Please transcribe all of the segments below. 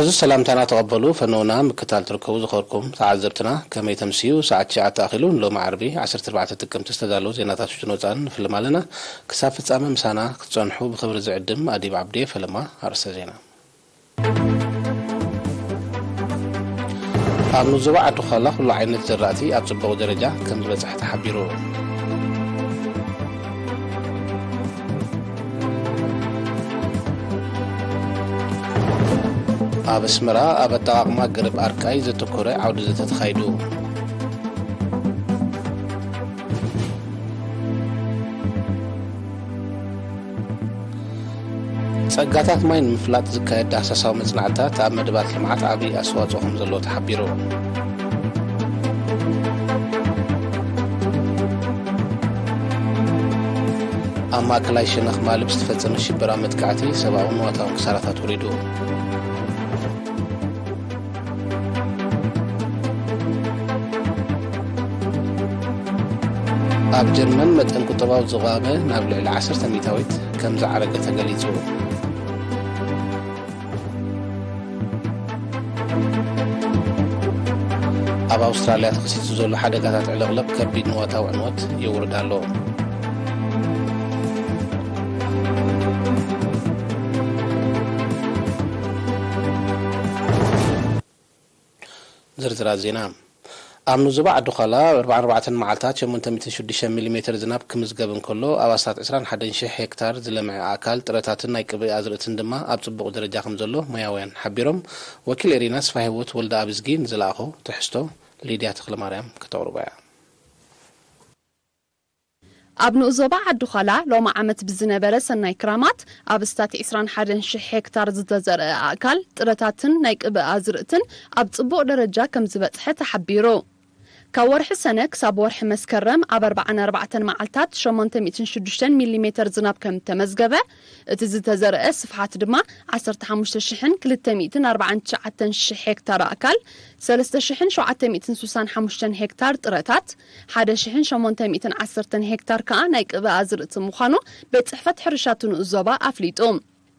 እዚ ሰላምታና ተቐበሉ። ፈነውና ምክታል ትርከቡ ዝኸርኩም ተዓዘብትና፣ ከመይ ተምስዩ? ሰዓት ትሽዓተ ኣኺሉ ንሎሚ ዓርቢ ዓሰርተ ኣርባዕተ ጥቅምቲ ዝተዳለዉ ዜናታት ውሽጥን ወጻእን ንፍልም ኣለና። ክሳብ ፍጻመ ምሳና ክትጸንሑ ብኽብሪ ዝዕድም ኣዲብ ዓብዴ። ፈለማ ኣርእስተ ዜና። ኣብ ንዞባ ዓዲ ዃላ ኩሉ ዓይነት ዘራእቲ ኣብ ጽቡቕ ደረጃ ከም ዝበጽሐ ተሓቢሩ። ኣብ ኣስመራ ኣብ ኣጠቓቕማ ገረብ ኣርቃይ ዘተኮረ ዓውዲ ዘተ ተኻይዱ። ጸጋታት ማይ ንምፍላጥ ዝካየድ ዳህሳሳዊ መጽናዕትታት ኣብ መደባት ልምዓት ዓቢ ኣስተዋጽኦ ከም ዘለዎ ተሓቢሩ። ኣብ ማእከላይ ሸነኽ ማሊ ብዝተፈጸመ ሽበራ መጥቃዕቲ ሰብኣውን ንዋታውን ክሳራታት ወሪዱ። ኣብ ጀርመን መጠን ቁጠባዊ ዝቕባበ ናብ ልዕሊ ዓሰርተ ሚእታዊት ከም ዝዓረገ ተገሊጹ። ኣብ ኣውስትራልያ ተኸሲቱ ዘሎ ሓደጋታት ዕልቕልቕ ከቢድ ንዋታዊ ዕንወት የውርድ ኣሎ። ዝርዝራት ዜና። ኣብ ንዞባ ዓዲ ዃላ ኣብ ኣርባዓን ኣርባዕተን መዓልታት ሸሞንተ ሚእትን ሽዱሽተን ሚሊሜተር ዝናብ ክምዝገብ እንከሎ፣ ኣብ ኣስታት ዕስራን ሓደን ሽሕ ሄክታር ዝለምዐ ኣእካል ጥረታትን ናይ ቅብኢ ኣዝርእትን ድማ ኣብ ጽቡቕ ደረጃ ከም ዘሎ ሞያውያን ሓቢሮም። ወኪል ኤሪና ተስፋሂወት ወልደኣብዝጊ ንዝለኣኾ ትሕዝቶ ሊድያ ተኽለማርያም ከተቕርቦ እያ። ኣብ ንኡስ ዞባ ዓዲ ዃላ ሎሚ ዓመት ብዝነበረ ሰናይ ክራማት ኣብ ኣስታት ዕስራን ሓደን ሽሕ ሄክታር ዝተዘርአ ኣእካል ጥረታትን ናይ ቅብኢ ኣዝርእትን ኣብ ጽቡቕ ደረጃ ከም ዝበጽሐ ተሓቢሩ። ካብ ወርሒ ሰነ ክሳብ ወርሒ መስከረም ኣብ ኣርባዓን ኣርባዕተን መዓልታት ሸሞንተ ሚእትን ሽዱሽተን ሚሊሜተር ዝናብ ከም እተመዝገበ፣ እቲ ዝተዘርአ ስፍሓት ድማ ዓሰርተ ሓሙሽተ ሽሕን ክልተ ሚእትን ኣርባዓን ትሽዓተን ሽሕ ሄክታር ኣእካል፣ ሰለስተ ሽሕን ሸውዓተ ሚእትን ስሳን ሓሙሽተን ሄክታር ጥረታት፣ ሓደ ሽሕን ሸሞንተ ሚእትን ዓሰርተን ሄክታር ከኣ ናይ ቅብኢ ኣዝርእቲ ምዃኑ ቤት ጽሕፈት ሕርሻ እቲ ንኡስ ዞባ ኣፍሊጡ።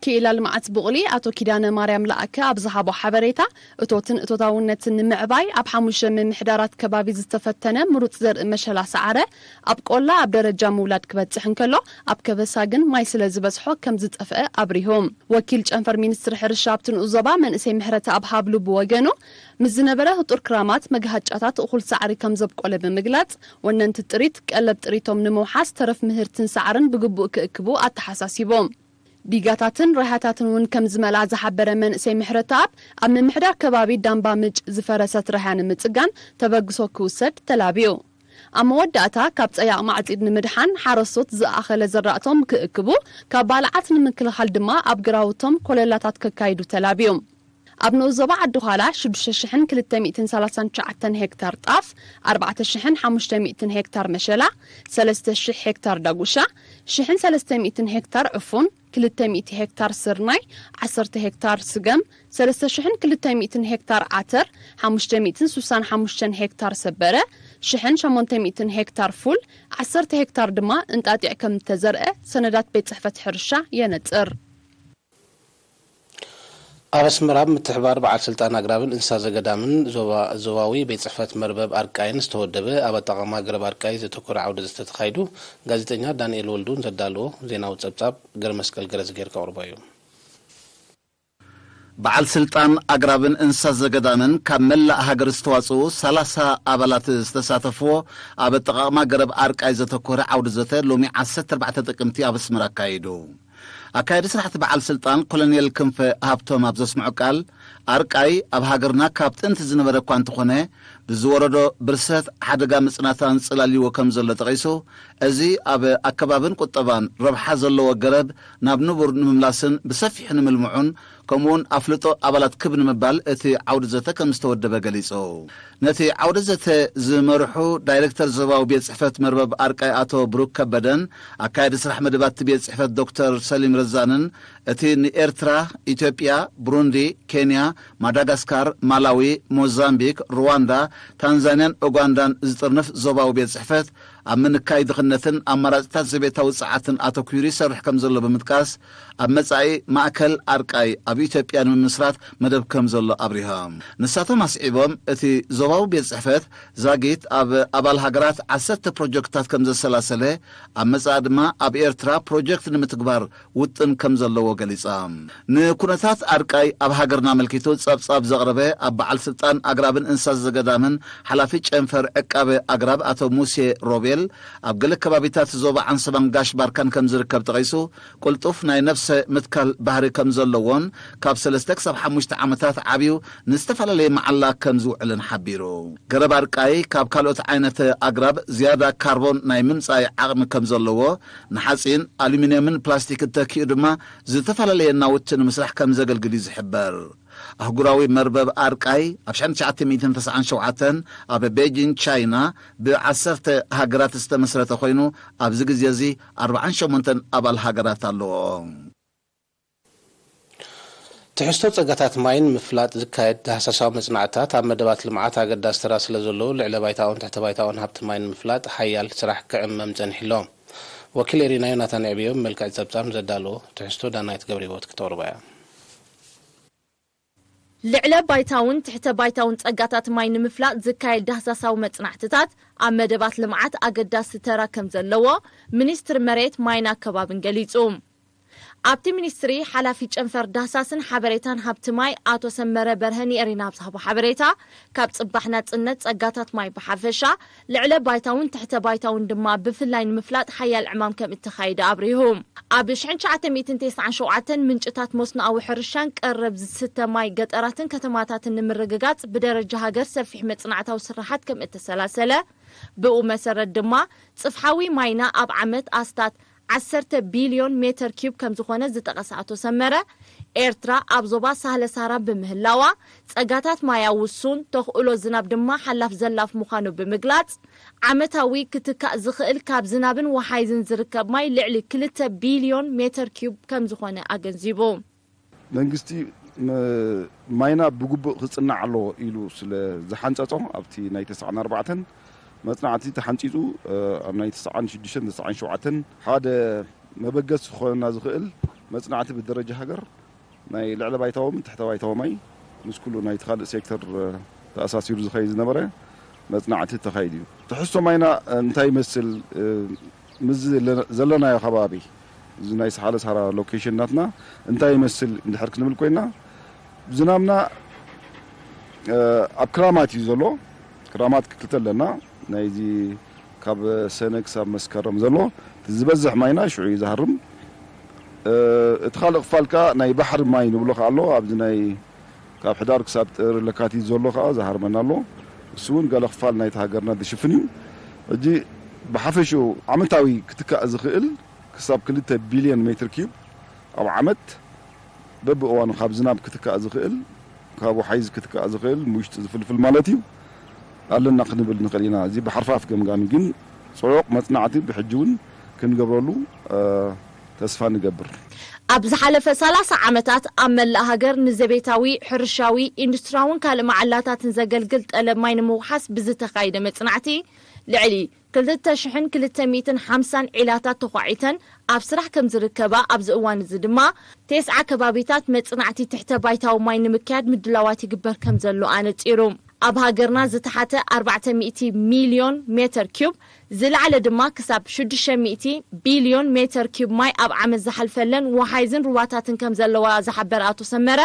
ክኢላ ልምዓት ብቑሊ ኣቶ ኪዳነ ማርያም ለኣከ ኣብ ዝሃቦ ሓበሬታ፣ እቶትን እቶታውነትን ንምዕባይ ኣብ ሓሙሽተ ምምሕዳራት ከባቢ ዝተፈተነ ምሩጽ ዘርኢ መሸላ ሰዓረ ኣብ ቆላ ኣብ ደረጃ ምውላድ ክበጽሕ እንከሎ፣ ኣብ ከበሳ ግን ማይ ስለ ዝበዝሖ ከም ዝጠፍአ ኣብሪሁ። ወኪል ጨንፈር ሚኒስትሪ ሕርሻ ኣብቲ ንኡስ ዞባ መንእሰይ ምሕረተኣብ ሃብሉ ብወገኑ፣ ምስ ዝነበረ ህጡር ክራማት መግሃጫታት እኹል ሳዕሪ ከም ዘብቆለ ብምግላጽ፣ ወነንቲ ጥሪት ቀለብ ጥሪቶም ንምውሓስ ተረፍ ምህርትን ሳዕርን ብግቡእ ክእክቡ ኣተሓሳሲቡ። ዲጋታትን ራህያታትን እውን ከም ዝመልኣ ዝሓበረ መንእሰይ ምሕረተኣብ፣ ኣብ ምምሕዳር ከባቢ ዳምባ ምጭ ዝፈረሰት ራህያ ንምጽጋን ተበግሶ ክውሰድ ተላብዩ። ኣብ መወዳእታ፣ ካብ ጸያቕ ማዕጺድ ንምድሓን ሓረስቶት ዝኣኸለ ዘራእቶም ክእክቡ፣ ካብ ባልዓት ንምክልኻል ድማ ኣብ ግራውቶም ኮለላታት ከካይዱ ተላብዮም። ኣብ ንኡስ ዞባ ዓዲ ዃላ ሽዱሽተ ሽሕን ክልተ ሚእትን ሰላሳን ትሽዓተን ሄክታር ጣፍ፣ ኣርባዕተ ሽሕን ሓሙሽተ ሚእትን ሄክታር መሸላ፣ ሰለስተ ሽሕ ሄክታር ዳጉሻ፣ ሽሕን ሰለስተ ሚእትን ሄክታር ዕፉን፣ ክልተ ሚእቲ ሄክታር ስርናይ፣ ዓሰርተ ሄክታር ስገም፣ ሰለስተ ሽሕን ክልተ ሚእትን ሄክታር ዓተር፣ ሓሙሽተ ሚእትን ስሳን ሓሙሽተን ሄክታር ሰበረ፣ ሽሕን ሸሞንተ ሚእትን ሄክታር ፉል፣ ዓሰርተ ሄክታር ድማ እንጣጢዕ ከም እተዘርአ ሰነዳት ቤት ጽሕፈት ሕርሻ የነጽር። ኣብ ኣስመራ ብምትሕብባር በዓል ስልጣን ኣግራብን እንስሳ ዘገዳምን ዞባ-፣ ዞባዊ ቤት ጽሕፈት መርበብ ኣርቃይን ዝተወደበ ኣብ ኣጠቓቕማ ገረብ ኣርቃይ ዘተኮረ ዓውደ ዘተ ተኻይዱ። ጋዜጠኛ ዳንኤል ወልዱ ንዘዳለዎ ዜናዊ ጸብጻብ ገረመስቀል ገረዝጌር ከቕርቦ እዩ። በዓል ስልጣን ኣግራብን እንስሳ ዘገዳምን ካብ መላእ ሃገር ዝተዋጽኡ ሰላሳ ኣባላት ዝተሳተፍዎ ኣብ ኣጠቓቕማ ገረብ ኣርቃይ ዘተኮረ ዓውደ ዘተ ሎሚ ዓሰርተ ኣርባዕተ ጥቅምቲ ኣብ ኣስመራ ኣካይዱ። ኣካያዲ ስራሕቲ በዓል ስልጣን ኮሎኔል ክንፈ ሃብቶም ኣብ ዘስምዖ ቃል፣ ኣርቃይ ኣብ ሃገርና ካብ ጥንቲ ዝነበረ እኳ እንተኾነ፣ ብዝወረዶ ብርሰት ሓደጋ ምጽናታን ጽላልዎ ከም ዘሎ ጠቒሱ፣ እዚ ኣብ ኣከባብን ቁጠባን ረብሓ ዘለዎ ገረብ ናብ ንቡር ንምምላስን ብሰፊሑ ንምልምዑን፣ ከምኡውን ኣፍልጦ ኣባላት ክብ ንምባል እቲ ዓውዲ ዘተ ከም ዝተወደበ ገሊጹ። ነቲ ዓውደ ዘተ ዝመርሑ ዳይሬክተር ዞባዊ ቤት ጽሕፈት መርበብ ኣርቃይ ኣቶ ብሩክ ከበደን ኣካያዲ ስራሕ መደባት እቲ ቤት ጽሕፈት ዶክተር ሰሊም ረዛንን እቲ ንኤርትራ፣ ኢትዮጵያ፣ ብሩንዲ፣ ኬንያ፣ ማዳጋስካር፣ ማላዊ፣ ሞዛምቢክ፣ ሩዋንዳ፣ ታንዛንያን ኡጋንዳን ዝጥርንፍ ዞባዊ ቤት ጽሕፈት ኣብ ምንካይ ድኽነትን ኣማራፅታት ዘቤታዊ ፀዓትን ኣተኲሩ ይሰርሕ ከም ዘሎ ብምጥቃስ፣ ኣብ መጻኢ ማእከል ኣርቃይ ኣብ ኢትዮጵያ ንምምስራት መደብ ከም ዘሎ ኣብሪሆም። ንሳቶም ኣስዒቦም፣ እቲ ዞባዊ ቤት ጽሕፈት ዛጊት ኣብ ኣባል ሃገራት ዓሰርተ ፕሮጀክትታት ከም ዘሰላሰለ፣ ኣብ መጻኢ ድማ ኣብ ኤርትራ ፕሮጀክት ንምትግባር ውጥን ከም ዘለዎ ገሊጻ። ንኩነታት ኣርቃይ ኣብ ሃገርና ኣመልኪቱ ጸብጻብ ዘቕረበ ኣብ በዓል ስልጣን ኣግራብን እንስሳ ዘገዳምን ሓላፊ ጨንፈር ዕቃበ ኣግራብ ኣቶ ሙሴ ሮቤል፣ ኣብ ገለ ከባቢታት ዞባ ዓንሰባን ጋሽ ባርካን ከም ዝርከብ ጠቒሱ፣ ቅልጡፍ ናይ ነፍሰ ምትካል ባህሪ ከም ዘለዎን ካብ ሰለስተ ክሳብ ሓሙሽተ ዓመታት ዓብዩ ንዝተፈላለየ መዓላ ከም ዝውዕልን ሓቢሩ። ገረብ ኣርቃይ ካብ ካልኦት ዓይነት ኣግራብ ዝያዳ ካርቦን ናይ ምምጻይ ዓቕሚ ከም ዘለዎ፣ ንሓጺን፣ ኣሉሚንየምን ፕላስቲክን ተኪኡ ድማ ዝተፈላለየ ናውቲ ንምስራሕ ከም ዘገልግል እዩ ዝሕበር። ኣህጉራዊ መርበብ ኣርቃይ ኣብ ሸዓተ ሚእትን ተስዓን ሸውዓተን ኣብ ቤጂን ቻይና ብዓሰርተ ሃገራት ዝተመስረተ ኮይኑ፣ ኣብዚ ግዜ እዚ ኣርባዓን ሸሞንተን ኣባል ሃገራት ኣለዎ። ትሕዝቶ ጸጋታት ማይ ንምፍላጥ ዝካየድ ዳህሳሳዊ መጽናዕትታት ኣብ መደባት ልምዓት ኣገዳሲ ተራ ስለ ዘለዎ፣ ልዕለ ባይታኡን ትሕተ ባይታኡን ሃብቲ ማይ ንምፍላጥ ሓያል ስራሕ ክዕመም ጸኒሑ ኣሎ። ወኪል ኤሪና ዮናታን ኣዕብዮ ብመልክዕ ጸብጻብ ንዘዳለዎ ትሕዝቶ ዳናይት ገብረሂወት ክተቕርቦ እያ። ልዕለ ባይታውን ትሕተ ባይታውን ጸጋታት ማይ ንምፍላጥ ዝካየድ ዳህሳሳዊ መጽናዕትታት ኣብ መደባት ልምዓት ኣገዳሲ ተራ ከም ዘለዎ ሚኒስትሪ መሬት ማይን ኣከባብን ገሊጹ። ኣብቲ ሚኒስትሪ ሓላፊ ጨንፈር ዳህሳስን ሓበሬታን ሃብቲ ማይ ኣቶ ሰመረ በርሀ ንኤሪና ኣብ ዝሃቦ ሓበሬታ፣ ካብ ጽባሕ ናጽነት ጸጋታት ማይ ብሓፈሻ፣ ልዕለ ባይታውን ትሕተ ባይታውን ድማ ብፍላይ ንምፍላጥ ሓያል ዕማም ከም እተኻየደ ኣብሪሁ። ኣብ ሽሕን ትሽዓተ ሚእትን ተስዓን ሸውዓተን ምንጭታት መስኖኣዊ ሕርሻን ቀረብ ዝስተ ማይ ገጠራትን ከተማታትን ንምርግጋጽ ብደረጃ ሃገር ሰፊሕ መጽናዕታዊ ስርሓት ከም እተሰላሰለ፣ ብኡ መሰረት ድማ ጽፍሓዊ ማይና ኣብ ዓመት ኣስታት ዓሰርተ ቢልዮን ሜተር ኪዩብ ከም ዝኾነ ዝጠቐሰ ኣቶ ሰመረ፣ ኤርትራ ኣብ ዞባ ሳህለ ሳህራ ብምህላዋ፣ ጸጋታት ማያ ውሱን፣ ተኽእሎ ዝናብ ድማ ሓላፍ ዘላፍ ምዃኑ ብምግላጽ፣ ዓመታዊ ክትካእ ዝኽእል ካብ ዝናብን ወሓይዝን ዝርከብ ማይ ልዕሊ ክልተ ቢልዮን ሜተር ኪዩብ ከም ዝኾነ ኣገንዚቡ። መንግስቲ ማይና ብግቡእ ክጽናዕ ኣለዎ ኢሉ ስለ ዝሓንጸጾ፣ ኣብቲ ናይ ተስዓን ኣርባዕተን መጽናዕቲ ተሓንጺጹ፣ ኣብ ናይ ተስዓን ሽዱሽተን ተስዓን ሸውዓተን ሓደ መበገሲ ክኾነና ዝኽእል መጽናዕቲ ብደረጃ ሃገር ናይ ልዕለ ባይታዊ ምን ትሕተ ባይታዊ ማይ ምስ ኩሉ ናይቲ ካልእ ሴክተር ተኣሳሲሩ ዝኸይድ ዝነበረ መጽናዕቲ ተኻይዱ እዩ። ትሕዝቶ ማይና እንታይ ይመስል፣ ምስ ዘለናዮ ከባቢ፣ እዚ ናይ ሰሓለ ሰሃራ ሎኬሽን ናትና እንታይ ይመስል እንድሕር ክንብል ኮይና፣ ዝናብና ኣብ ክራማት እዩ ዘሎ። ክራማት ክልተ ኣለና። ናይዚ ካብ ሰነ ክሳብ መስከረም ዘሎ፣ እቲ ዝበዝሕ ማይና ሽዑ እዩ ዝሃርም። እቲ ካልእ ክፋል ከኣ ናይ ባሕሪ ማይ ንብሎ ከኣ ኣሎ። ኣብዚ ናይ ካብ ሕዳር ክሳብ ጥሪ ለካቲት ዘሎ ከኣ ዝሃርመና ኣሎ። እሱ እውን ገለ ክፋል ናይቲ ሃገርና ዝሽፍን እዩ። ሕጂ ብሓፈሽኡ ዓመታዊ ክትካእ ዝኽእል ክሳብ ክልተ ቢልዮን ሜትር ኪዩብ ኣብ ዓመት በብእዋኑ ካብ ዝናብ ክትካእ ዝኽእል፣ ካብ ወሓይዝ ክትካእ ዝኽእል፣ ምውሽጢ ዝፍልፍል ማለት እዩ፣ ኣለና ክንብል ንኽእል ኢና። እዚ ብሓርፋፍ ገምጋሚ ግን ጽዑቕ መጽናዕቲ ብሕጂ እውን ክንገብረሉ ተስፋ ንገብር። ኣብ ዝሓለፈ ሰላሳ ዓመታት ኣብ መላእ ሃገር ንዘቤታዊ፣ ሕርሻዊ፣ ኢንዱስትራውን ካልእ መዓላታትን ዘገልግል ጠለብ ማይ ንምውሓስ ብዝተኻየደ መጽናዕቲ፣ ልዕሊ ክልተ ሽሕን ክልተ ሚእትን ሓምሳን ዒላታት ተዃዒተን ኣብ ስራሕ ከም ዝርከባ፣ ኣብዚ እዋን እዚ ድማ ቴስዓ ከባቢታት መጽናዕቲ ትሕተ ባይታዊ ማይ ንምክያድ ምድላዋት ይግበር ከም ዘሎ ኣነጺሩ። ኣብ ሃገርና ዝተሓተ ኣርባዕተ ሚእቲ ሚልዮን ሜተር ኪዩብ፣ ዝለዓለ ድማ ክሳብ ሽዱሽተ ሚእቲ ቢልዮን ሜተር ኪዩብ ማይ ኣብ ዓመት ዝሓልፈለን ወሓይዝን ሩባታትን ከም ዘለዋ ዝሓበረ ኣቶ ሰመረ፣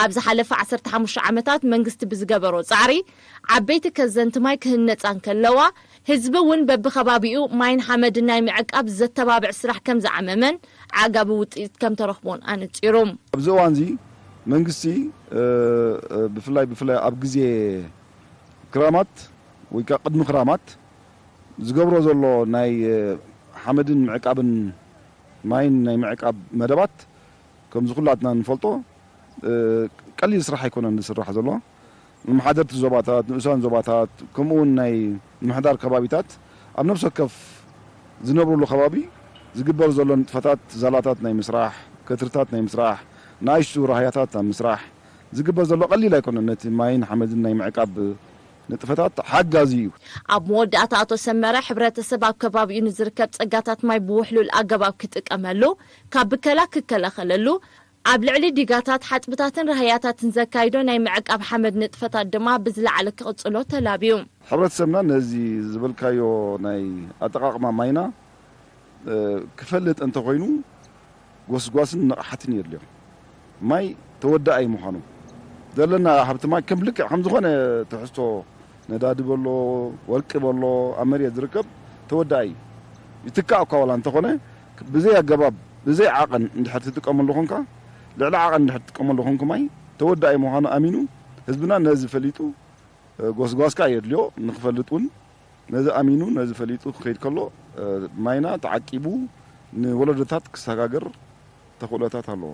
ኣብ ዝሓለፈ ዓሰርተ ሓሙሽተ ዓመታት መንግስቲ ብዝገበሮ ጻዕሪ፣ ዓበይቲ ከዘንቲ ማይ ክህነጻ እንከለዋ፣ ህዝቢ እውን በብኸባቢኡ ማይን ሓመድን ናይ ምዕቃብ ዘተባብዕ ስራሕ ከም ዝዓመመን ዓቃቢ ውጽኢት ከም ተረኽቦን ኣነጺሩ። ኣብዚ እዋን እዚ መንግስቲ ብፍላይ ብፍላይ ኣብ ግዜ ክራማት ወይ ከዓ ቅድሚ ክራማት ዝገብሮ ዘሎ ናይ ሓመድን ምዕቃብን ማይን ናይ ምዕቃብ መደባት ከምዚ ኩላትና እንፈልጦ ቀሊል ስራሕ ኣይኮነን ዝስራሕ ዘሎ። መመሓደርቲ ዞባታት፣ ንኡሳን ዞባታት፣ ከምኡ እውን ናይ ምምሕዳር ከባቢታት ኣብ ነብሲ ወከፍ ዝነብርሉ ከባቢ ዝግበር ዘሎ ንጥፈታት፣ ዛላታት ናይ ምስራሕ፣ ከትርታት ናይ ምስራሕ፣ ንኣሽቱ ራህያታት ኣብ ምስራሕ ዝግበር ዘሎ ቀሊል ኣይኮነን። ነቲ ማይን ሓመድን ናይ ምዕቃብ ንጥፈታት ሓጋዚ እዩ። ኣብ መወዳእታ ኣቶ ሰመረ፣ ሕብረተሰብ ኣብ ከባቢኡ ንዝርከብ ጸጋታት ማይ ብውሕሉል ኣገባብ ክጥቀመሉ፣ ካብ ብከላ ክከላኸለሉ፣ ኣብ ልዕሊ ዲጋታት፣ ሓጽብታትን ራህያታትን ዘካይዶ ናይ ምዕቃብ ሓመድ ንጥፈታት ድማ ብዝለዓለ ክቕጽሎ ተላብዩ። ሕብረተሰብና ነዚ ዝበልካዮ ናይ ኣጠቓቕማ ማይና ክፈልጥ እንተኾይኑ ጎስጓስን ንቕሓትን የድልዮ። ማይ ተወዳኣይ ምዃኑ፣ ዘለና ሃብቲ ማይ ከም ልክዕ ከም ዝኾነ ትሕዝቶ፣ ነዳዲ በሎ፣ ወርቂ በሎ፣ ኣብ መሬት ዝርከብ ተወዳኣይ እዩ። ይትካእ እኳ ዋላ እንተኾነ፣ ብዘይ ኣገባብ፣ ብዘይ ዓቐን እንድሕር ትጥቀመሉ ኾንካ፣ ልዕሊ ዓቐን እንድሕር ትጥቀመሉ ኾንኩ ማይ ተወዳኣይ ምዃኑ ኣሚኑ፣ ህዝብና ነዚ ፈሊጡ ጎስጓስ ከኣ የድልዮ። ንኽፈልጥ እውን ነዚ ኣሚኑ ነዚ ፈሊጡ ክኸይድ ከሎ ማይና ተዓቂቡ ንወለዶታት ክሰጋገር ተኽእሎታት ኣለዎ።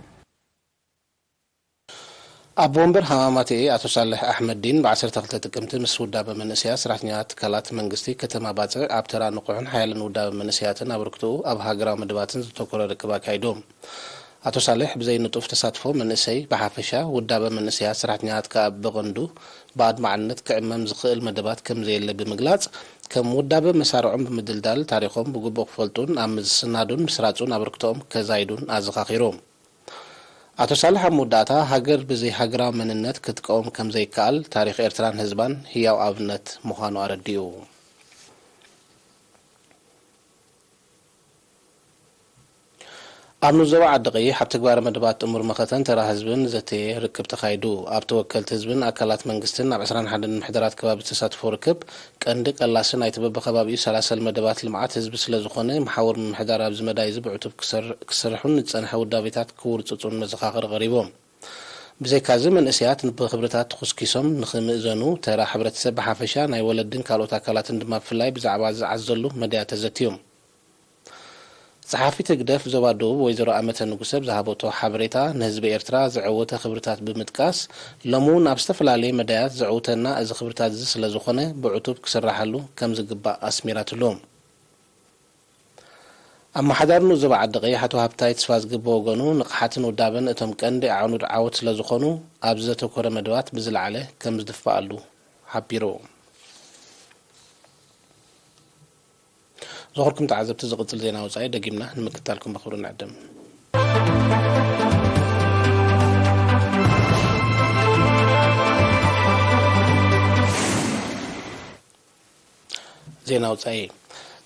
ኣቦ ወንበር ሃማማተኤ ኣቶ ሳልሕ ኣሕመዲን ብ ዓሰርተ ክልተ ጥቅምቲ ምስ ውዳበ መንእሰያት ሰራሕተኛታት ትካላት መንግስቲ ከተማ ባጽዕ ኣብ ተራ ንቑሕን ሓያልን ውዳበ መንእሰያትን ኣበርክቶኡ ኣብ ሃገራዊ መደባትን ዘተኮረ ርክብ ኣካይዶም። ኣቶ ሳልሕ ብዘይ ንጡፍ ተሳትፎ መንእሰይ ብሓፈሻ ውዳበ መንእሰያት ሰራሕተኛታት ከኣ ብቐንዱ ብኣድማዕነት ክዕመም ዝኽእል መደባት ከምዘየለ ብምግላጽ ከም ውዳበ መሳርዖም ብምድልዳል ታሪኾም ብግቡእ ክፈልጡን ኣብ ምስናዱን ምስራጹን ኣበርክቶኦም ከዛይዱን ኣዘኻኺሩ። ኣቶ ሳልሕ ኣብ መወዳእታ ሃገር ብዘይ ሃገራዊ መንነት ክትቀውም ከምዘይከኣል ታሪኽ ኤርትራን ህዝባን ህያው ኣብነት ምዃኑ ኣረዲኡ። ኣብ ንዞባ ዓዲ ቀይሕ ኣብ ተግባረ መደባት ጥሙር መኸተን ተራ ህዝብን ዘተየ ርክብ ተኻይዱ። ኣብ ተወከልቲ ህዝብን ኣካላት መንግስትን ኣብ ዕስራን ሓደን ምሕደራት ከባቢ ዝተሳትፎ ርክብ ቀንዲ ቀላሲ ናይቲ በብኸባቢኡ ሰላሰል መደባት ልምዓት ህዝቢ ስለዝኾነ መሓውር ምምሕዳር ኣብዚ መዳይ እዚ ብዕቱብ ክሰርሑን ዝጸንሐ ውዳቤታት ክውርጽጹን መዘኻኸሪ ቀሪቦም። ብዘይካዚ መንእሰያት ብኽብርታት ተኹስኪሶም ንኽምእዘኑ ተራ ሕብረተሰብ ብሓፈሻ ናይ ወለድን ካልኦት ኣካላትን ድማ ብፍላይ ብዛዕባ ዝዓዘሉ መዳያት ተዘትዮም። ጸሓፊት ህግደፍ ዞባ ደቡብ ወይዘሮ ኣመተ ንጉሰ ብዝሃበቶ ሓበሬታ፣ ንህዝቢ ኤርትራ ዘዐወተ ክብርታት ብምጥቃስ፣ ሎሚ እውን ኣብ ዝተፈላለየ መዳያት ዘዕውተና እዚ ክብርታት እዚ ስለዝኾነ ብዕቱብ ክስራሓሉ ከምዝግባእ ኣስሚራትሉ። ኣመሓዳሪ ንኡስ ዞባ ዓዲ ቀይሕ ኣቶ ሃብታይ ተስፋዝጊ ብወገኑ፣ ንቕሓትን ውዳበን እቶም ቀንዲ ኣዕኑድ ዓወት ስለዝኾኑ፣ ኣብዚ ዘተኮረ መደባት ብዝለዓለ ከምዝድፋኣሉ ሓቢሩ። ዝኸበርኩም ተዓዘብቲ፣ ዝቕጽል ዜና ወጻኢ ደጊምና ንምክትታልኩም ብኽብሪ ንዕድም። ዜና ወጻኢ።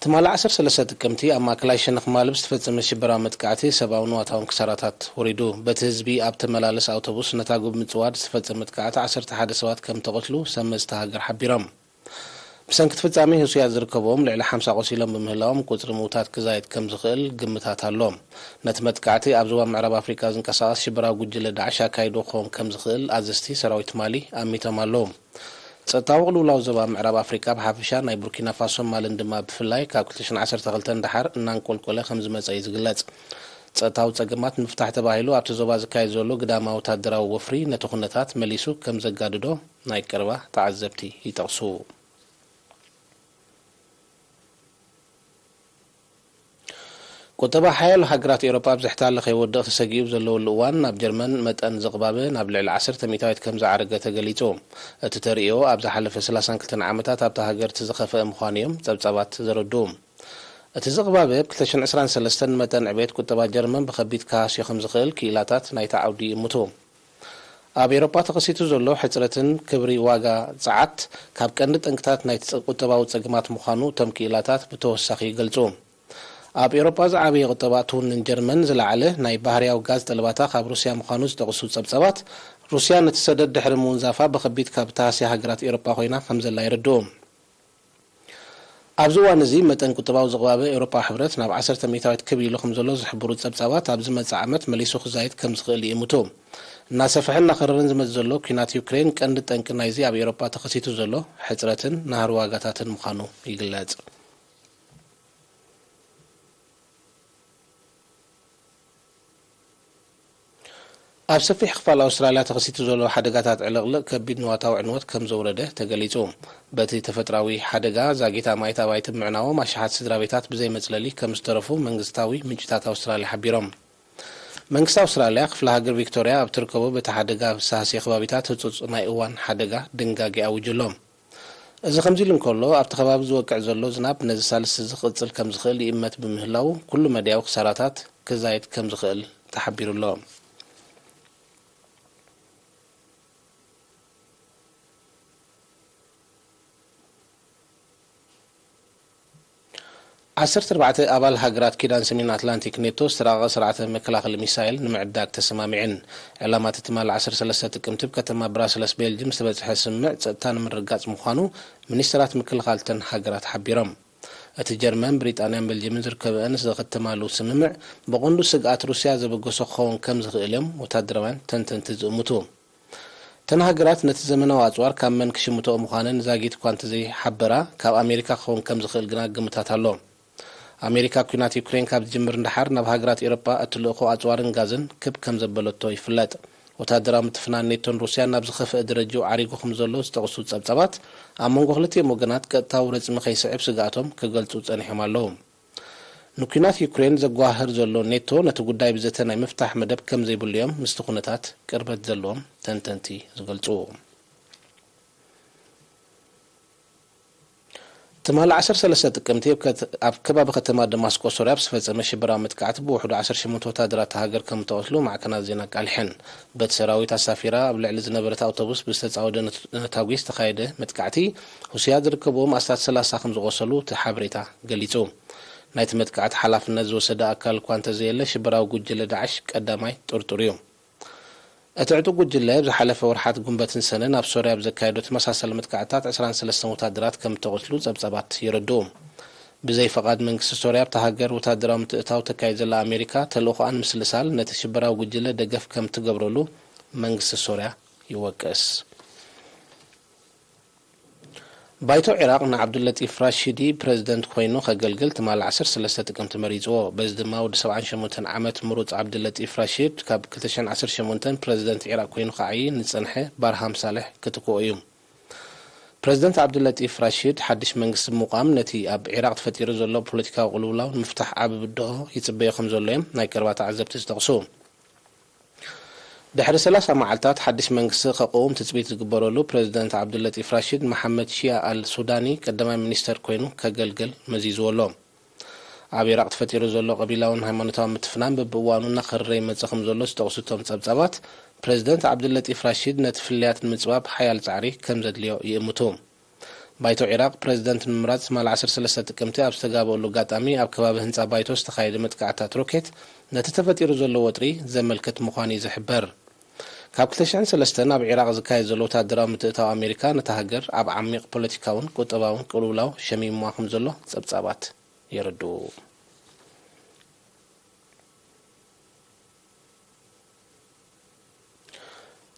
ትማሊ ዓሰርተ ሰለስተ ጥቅምቲ ኣብ ማእከላይ ሸነኽ ማሊ ብዝተፈጸመ ሽበራዊ መጥቃዕቲ ሰብኣውን ንዋታውን ክሳራታት ወሪዱ። በቲ ህዝቢ ኣብ ተመላለስ ኣውቶቡስ ነታጉ ብምጽዋድ ዝተፈጸመ መጥቃዕቲ ዓሰርተ ሓደ ሰባት ከም ተቐትሉ ሰመዝቲ ሃገር ሓቢሮም። ብሰንኪ እቲ ፍጻሜ ህሱያት ዝርከብዎም ልዕሊ ሓምሳ ቆሲሎም ብምህላዎም ቁጽሪ ምውታት ክዛይድ ከም ዝኽእል ግምታት ኣሎ። ነቲ መጥቃዕቲ ኣብ ዞባ ምዕራብ ኣፍሪቃ ዝንቀሳቐስ ሽበራዊ ጉጅለ ዳዕሽ ኣካይድዎ ክኸውን ከም ዝኽእል ኣዘዝቲ ሰራዊት ማሊ ኣሚቶም ኣለዉ። ጸጥታዊ ቅልውላው ዞባ ምዕራብ ኣፍሪቃ ብሓፈሻ ናይ ቡርኪና ፋሶን ማልን ድማ ብፍላይ ካብ ክልተ ሽሕን ዓሰርተ ክልተን ደሓር እናንቆልቆለ ከም ዝመጸ እዩ ዝግለጽ። ጸጥታዊ ጸገማት ንምፍታሕ ተባሂሉ ኣብቲ ዞባ ዝካየድ ዘሎ ግዳማዊ ወታደራዊ ወፍሪ ነቲ ኩነታት መሊሱ ከም ዘጋድዶ ናይ ቀረባ ተዓዘብቲ ይጠቕሱ። ቁጠባ ሓያሎ ሃገራት ኤውሮጳ ኣብዚ ሕታለ ከይወድቕ ተሰጊኡ ብዘለወሉ እዋን፣ ኣብ ጀርመን መጠን ዝቕባበ ናብ ልዕሊ ዓሰርተ ሚእታዊት ከም ዝዓረገ ተገሊጹ። እቲ ተርእዮ ኣብ ዝሓለፈ ሰላሳን ክልተን ዓመታት ኣብታ ሃገር እቲ ዝኸፍአ ምዃኑ እዮም ጸብጻባት ዘረድኡ። እቲ ዝቕባበ ኣብ ክልተ ሽሕን ዕስራን ሰለስተን ንመጠን ዕቤት ቁጠባ ጀርመን ብኸቢድ ክሃስዮ ከም ዝኽእል ክኢላታት ናይቲ ዓውዲ ይእምቱ። ኣብ ኤውሮጳ ተኸሲቱ ዘሎ ሕጽረትን ክብሪ ዋጋ ጸዓት ካብ ቀንዲ ጠንቅታት ናይቲ ጸ- ቁጠባዊ ጸገማት ምዃኑ እቶም ክኢላታት ብተወሳኺ ይገልጹ። ኣብ ኤውሮጳ ዝዓበየ ቁጠባ እትውንን ጀርመን ዝለዓለ ናይ ባህርያዊ ጋዝ ጠለባታ ካብ ሩስያ ምዃኑ ዝጠቕሱ ጸብጻባት፣ ሩስያ ነቲ ሰደድ ድሕሪ ምውንዛፋ ብኸቢድ ካብ እተሃስያ ሃገራት ኤውሮጳ ኮይና ከም ዘላ የረድኡ። ኣብዚ እዋን እዚ መጠን ቁጠባዊ ዝቕባበ ኤውሮጳዊ ሕብረት ናብ ዓሰርተ ሚእታዊት ክብ ኢሉ ከም ዘሎ ዝሕብሩ ጸብጻባት፣ ኣብ ዝመጽእ ዓመት መሊሱ ክዛይድ ከም ዝኽእል ይእምቱ። እናሰፍሐን እናኸረረን ዝመጽእ ዘሎ ኲናት ዩክሬን ቀንዲ ጠንቂ ናይዚ ኣብ ኤውሮጳ ተኸሲቱ ዘሎ ሕጽረትን ናህሪ ዋጋታትን ምዃኑ ይግለጽ። ኣብ ሰፊሕ ክፋል ኣውስትራልያ ተኸሲቱ ዘሎ ሓደጋታት ዕልቕልቕ ከቢድ ንዋታዊ ዕንወት ከም ዘውረደ ተገሊጹ። በቲ ተፈጥራዊ ሓደጋ ዛጊት ኣማኢት ኣባይቲ ብምዕናዎም ኣሽሓት ስድራ ቤታት ብዘይ መጽለሊ ከም ዝተረፉ መንግስታዊ ምንጭታት ኣውስትራልያ ሓቢሮም። መንግስቲ ኣውስትራልያ ክፍለ ሃገር ቪክቶርያ ኣብ ትርከቦ በቲ ሓደጋ ዝተሃስየ ከባቢታት ህጹጽ ናይ እዋን ሓደጋ ድንጋጌ ኣዊጁ ኣሎ። እዚ ከምዚ ኢሉ እንከሎ፣ ኣብቲ ከባቢ ዝወቅዕ ዘሎ ዝናብ ነዚ ሳልስቲ እዚ ክቕጽል ከም ዝኽእል ይእመት ብምህላዉ፣ ኩሉ መዳያዊ ክሳራታት ክዛይድ ከም ዝኽእል ተሓቢሩ ኣሎ። ዓሰርተ ኣርባዕተ ኣባል ሃገራት ኪዳን ሰሜን ኣትላንቲክ ኔቶ ዝተራቐቐ ስርዓተ መከላኸሊ ሚሳይል ንምዕዳግ ተሰማሚዐን። ዕላማ እቲ ትማሊ ዓሰርተ ሰለስተ ጥቅምቲ ኣብ ከተማ ብራሰለስ ቤልጅም ዝተበጽሐ ስምምዕ ጸጥታ ንምርግጋጽ ምዃኑ ሚኒስተራት ምክልኻል እተን ሃገራት ሓቢሮም። እቲ ጀርመን፣ ብሪጣንያን ቤልጅምን ዝርከበአን ዝኸተማሉ ስምምዕ ብቐንዱ ስግኣት ሩስያ ዘበገሶ ክኸውን ከም ዝኽእል እዮም ወታደራውያን ተንተንቲ ዝእምቱ። እተን ሃገራት ነቲ ዘመናዊ ኣጽዋር ካብ መን ክሽምትኦ ምዃነን ዛጊት እኳ እንተዘይሓበራ፣ ካብ ኣሜሪካ ክኸውን ከም ዝኽእል ግና ግምታት ኣሎ። ኣሜሪካ ኲናት ዩክሬን ካብ ዝጅምር ንደሓር ናብ ሃገራት ኤውሮጳ እትልእኾ ኣጽዋርን ጋዝን ክብ ከም ዘበለቶ ይፍለጥ። ወታደራዊ ምትፍናን ኔቶን ሩስያን ናብ ዝኸፍአ ደረጃኡ ዓሪጉ ከም ዘሎ ዝጠቕሱ ጸብጻባት፣ ኣብ መንጎ ክልቲኦም ወገናት ቀጥታዊ ረጽሚ ከይስዕብ ስግኣቶም ክገልጹ ጸኒሖም ኣለዉ። ንኲናት ዩክሬን ዘጓህር ዘሎ ኔቶ ነቲ ጉዳይ ብዘተ ናይ ምፍታሕ መደብ ከም ዘይብሉ እዮም ምስቲ ኩነታት ቅርበት ዘለዎም ተንተንቲ ዝገልጹ። ትማሊ ዓሰርተ ሰለስተ ጥቅምቲ ኣብ ከት-፣ ኣብ ከባቢ ከተማ ደማስቆ ሶርያ ብዝፈጸመ ሽበራዊ መጥቃዕቲ ብውሕዱ ዓሰርተ ሸሞንተ ወታደራት እታ ሃገር ከም እተቐትሉ ማዕከናት ዜና ኣቃሊሐን። በቲ ሰራዊት ኣሳፊራ ኣብ ልዕሊ ዝነበረት ኣውቶቡስ ብዝተጻወደ ነት-፣ ነታጒ ዝተኻየደ መጥቃዕቲ ሩስያ ዝርከብዎም ኣስታት ሰላሳ ከም ዝቖሰሉ እቲ ሓበሬታ ገሊጹ። ናይቲ መጥቃዕቲ ሓላፍነት ዝወሰደ ኣካል እኳ እንተዘየለ፣ ሽበራዊ ጉጅለ ዳዕሽ ቀዳማይ ጥርጡር እዩ። እቲ ዕጡቕ ጉጅለ ኣብ ዝሓለፈ ወርሓት ጉንበትን ሰነን ኣብ ሶርያ ኣብ ዘካየዶ ተመሳሳሊ መጥቃዕትታት ዕስራን ሰለስተን ወታደራት ከም እተቐትሉ ጸብጻባት የረድኡ። ብዘይ ፈቓድ መንግስቲ ሶርያ ኣብታ ሃገር ወታደራዊ ምትእትታው ተካይድ ዘላ ኣሜሪካ፣ ተልእኾኣ ንምስልሳል ነቲ ሽበራዊ ጉጅለ ደገፍ ከም እትገብረሉ መንግስቲ ሶርያ ይወቅስ። ባይቶ ዒራቕ ንዓብዱለጢፍ ራሺዲ ፕረዚደንት ኮይኑ ከገልግል ትማሊ ዓሰርተ ሰለስተ ጥቅምቲ መሪጽዎ። በዚ ድማ ወዲ ሰብዓን ሸሞንተን ዓመት ምሩጽ ዓብዱለጢፍ ራሺድ ካብ ክልተ ሽሕን ዓሰርተ ሸሞንተን ፕረዚደንት ዒራቕ ኮይኑ ክዓዪ ንጸንሐ ባርሃም ሳልሕ ክትክኦ እዩ። ፕረዚደንት ዓብዱለጢፍ ራሺድ ሓድሽ መንግስቲ ብምቋም ነቲ ኣብ ዒራቕ ተፈጢሩ ዘሎ ፖለቲካዊ ቅልውላው ንምፍታሕ ዓቢ ብድሆ ይጽበዮ ከም ዘሎ እዮም ናይ ቀረባ ተዓዘብቲ ዝጠቕሱ። ድሕሪ ሰላሳ መዓልታት ሓድሽ መንግስቲ ከቕውም ትጽቢት ዝግበረሉ ፕረዚደንት ዓብዱለጢፍ ራሺድ፣ መሓመድ ሺያ ኣል ሱዳኒ ቀዳማይ ሚኒስተር ኮይኑ ከገልግል መዚዝዎ ኣሎ። ኣብ ኢራቕ ተፈጢሩ ዘሎ ቀቢላውን ሃይማኖታዊ ምትፍናን በብእዋኑ እናኸረረ ይመጽእ ከም ዘሎ ዝጠቕሱ እቶም ጸብጻባት፣ ፕረዚደንት ዓብዱለጢፍ ራሺድ ነቲ ፍልልያት ንምጽባብ ሓያል ጻዕሪ ከም ዘድልዮ ይእምቱ። ባይቶ ዒራቕ ፕረዚደንት ንምምራጽ ትማሊ ዓሰርተ ሰለስተ ጥቅምቲ ኣብ ዝተጋበአሉ ኣጋጣሚ፣ ኣብ ከባቢ ህንጻ ባይቶ ዝተኻየደ መጥቃዕትታት ሮኬት ነቲ ተፈጢሩ ዘሎ ወጥሪ ዘመልክት ምዃኑ እዩ ዝሕበር። ካብ ክልተ ሽሕን ሰለስተን ኣብ ዒራቕ ዝካየድ ዘሎ ወታደራዊ ምትእትታው ኣሜሪካ ነታ ሃገር ኣብ ዓሚቕ ፖለቲካውን ቁጠባውን ቅልውላው ሸሚሙዋ ከም ዘሎ ጸብጻባት የረድኡ።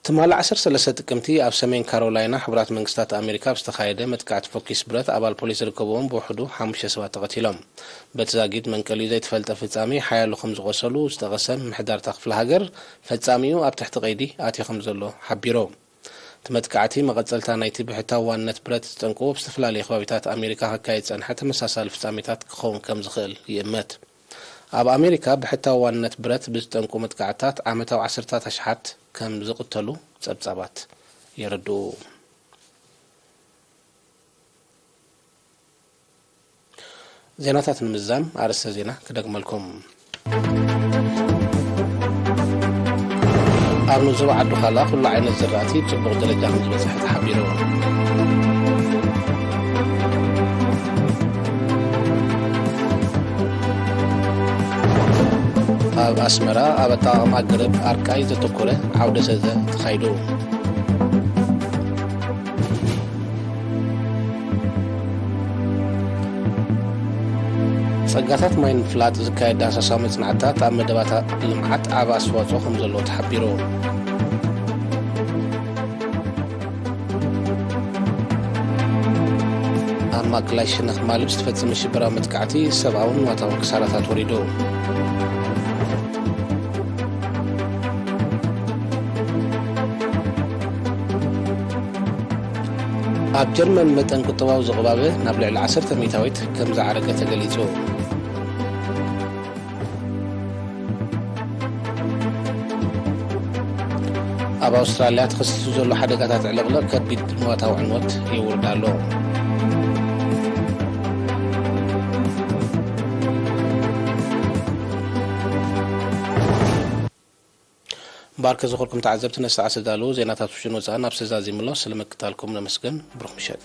ትማሊ ዓሰርተ ሰለስተ ጥቅምቲ ኣብ ሰሜን ካሮላይና ሕቡራት መንግስታት ኣሜሪካ ኣብ ዝተኻየደ መጥቃዕቲ ፎኪስ ብረት ኣባል ፖሊስ ዝርከብዎም ብውሕዱ ሓሙሽተ ሰባት ተቐቲሎም። በቲ ዛጊድ መንቀሊኡ ዘይተፈልጠ ፍጻሜ ሓያሎ ከም ዝቖሰሉ ዝጠቐሰ ምምሕዳር እታ ክፍለ ሃገር፣ ፈጻሚኡ ኣብ ትሕቲ ቀይዲ ኣትዩ ከም ዘሎ ሓቢሩ። እቲ መጥቃዕቲ መቐጸልታ ናይቲ ብሕታዊ ዋንነት ብረት ዝጠንቁ ኣብ ዝተፈላለዩ ከባቢታት ኣሜሪካ ክካየድ ዝጸንሐ ተመሳሳሊ ፍጻሜታት ክኸውን ከም ዝኽእል ይእመት። ኣብ ኣሜሪካ ብሕታዊ ዋንነት ብረት ብዝጠንቁ መጥቃዕትታት ዓመታዊ ዓሰርታት ኣሽሓት ከም ዝቕተሉ ጸብጻባት የረድኡ። ዜናታት ንምዝዛም ኣርእስተ ዜና ክደግመልኩም። ኣብ ዞባ ዓዲ ዃላ ኩሉ ዓይነት ዝራእቲ ጽቡቕ ደረጃ ከም ዝበጽሐ ተሓቢሩ። ኣብ ኣስመራ ኣብ ኣጠቓቕማ ገረብ ኣርቃይ ዘተኮረ ዓውደ ዘተ ተኻይዱ። ጸጋታት ማይ ንምፍላጥ ዝካየድ ዳህሳሳዊ መጽናዕትታት ኣብ መደባታ ልምዓት ዓቢ ኣስተዋጽኦ ከም ዘለዎ ተሓቢሩ። ኣብ ማእከላይ ሸነኽ ማሊ ብዝተፈጸመ ሽበራዊ መጥቃዕቲ ሰብኣውን ንዋታውን ክሳራታት ወሪዱ። ኣብ ጀርመን መጠን ቁጠባዊ ዝቕባበ ናብ ልዕሊ ዓሰርተ ሚእታዊት ከም ዝዓረገ ተገሊጹ። ኣብ ኣውስትራልያ ተኸሲቱ ዘሎ ሓደጋታት ዕልቕልቕ ከቢድ ንዋታዊ ዕንወት የውርድ ኣሎ። ባርከ ዝኾርኩም ተዓዘብቲ ነሰዓ ዝተዳለዉ ዜናታት ውሽን ወፃእን ኣብ ሰዛዚምሎ ስለምክታልኩም ነመስግን። ብሩኽ ምሸት።